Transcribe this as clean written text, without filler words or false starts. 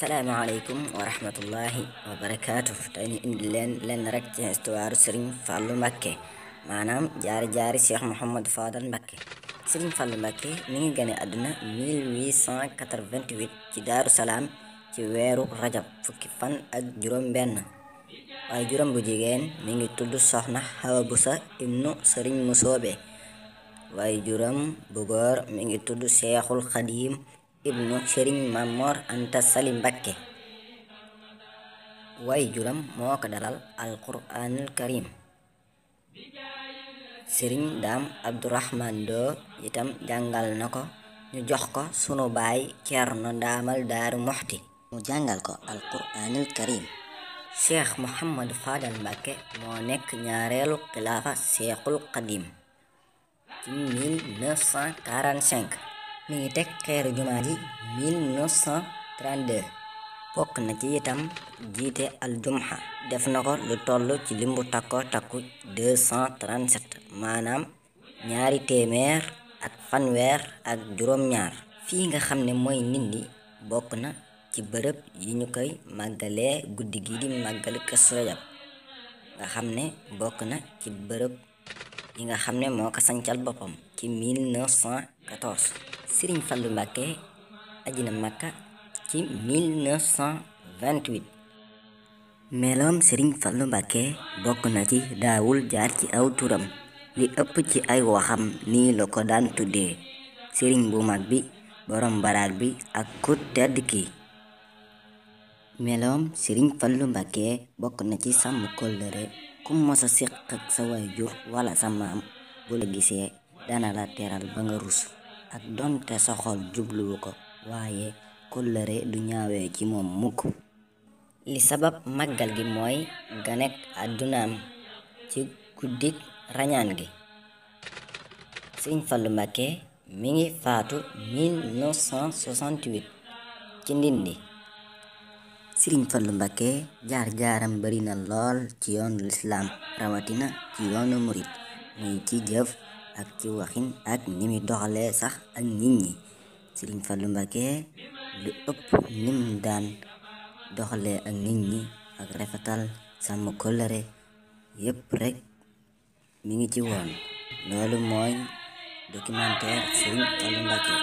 Assalamualaikum warahmatullahi wabarakatuh. Tey ñu indi leen rek ci histoire Serigne Fallou Mbacké maanaam jaari Cheikh Mouhamadou Fadal Mbacké. Serigne Fallou Mbacké mi ngi gane àdduna 1888 ci Daaru Salaam ci weeru rajab fukki fan ak juróom benn. waaye juróom bu jigéen mi ngi tudd Soxna Hawa Busa ibnu Serigne Musoobe. waaye juróom bu góor mi ngi tudd Seexul Xadiim ibnu Serigne Mamor Anta Sali Mbacké. waaye juróom moo ko dalal alquraanul karim. Serigne Daam Abdourahman Lo itam jàngal na ko. ñu jox ko sunu baay Ceerno Ndaamal Daaru Muxti mu jàngal ko alquraanul karim. Cheikh Mouhamadou Fadal Mbacké moo nekk ñaareelu xilaafa Seexul Xadiim ci 1945. mi ngi teg xeeru jumaa ji 1932. bokk na ci itam jiite aljumha. def na ko lu toll ci limbu takku 237 maanaam 200 ak fanweer ak juróom-ñaar. fii nga xam ne mooy Ndindi bokk na ci bërëb yi ñu koy màggalee guddi gi di màggal Kazu Rajab nga xam ne bokk na ci bërëb yi nga xam ne moo ko sancal boppam ci 1914. Serigne Fallou Mbacké aji na Makka ci 1928. meloom Serigne Fallou Mbacké bokk na ci daawul jaar ci aw turam. li ëpp ci ay waxam nii la ko daan tuddee Serigne bu mag bi, borom baraag bi ak ku tedd ki. meloom Serigne Fallou Mbacké bokk na ci sàmm kóllëre. ku mosa séq ak sa waajur wala sa maam bu la gisee dana la teral ba nga rus. ak donte sa xol jubluwu ko waaye kóllëre du ñaawee ci moom mukk. li sabab màggal gi mooy ganek àddunaam ci guddik rañaan gi. Serigne Fallou Mbacké mi ngi faatu 1968 ci Ndindi. Serigne Fallou Mbacké jaar-jaaram bari na lool ci yoonu lislaam rawatina ci yoonu murit, muy ci jëf ak ci waxin ak ni muy doxalee sax ak nit ñi. Serigne Fallou Mbacké lu ëpp nim daan doxalee ak nit ñi ak rafetal sàmm kóllëre yépp rek mi ngi ci woon. loolu mooy documentaire Serigne Fallou Mbacké.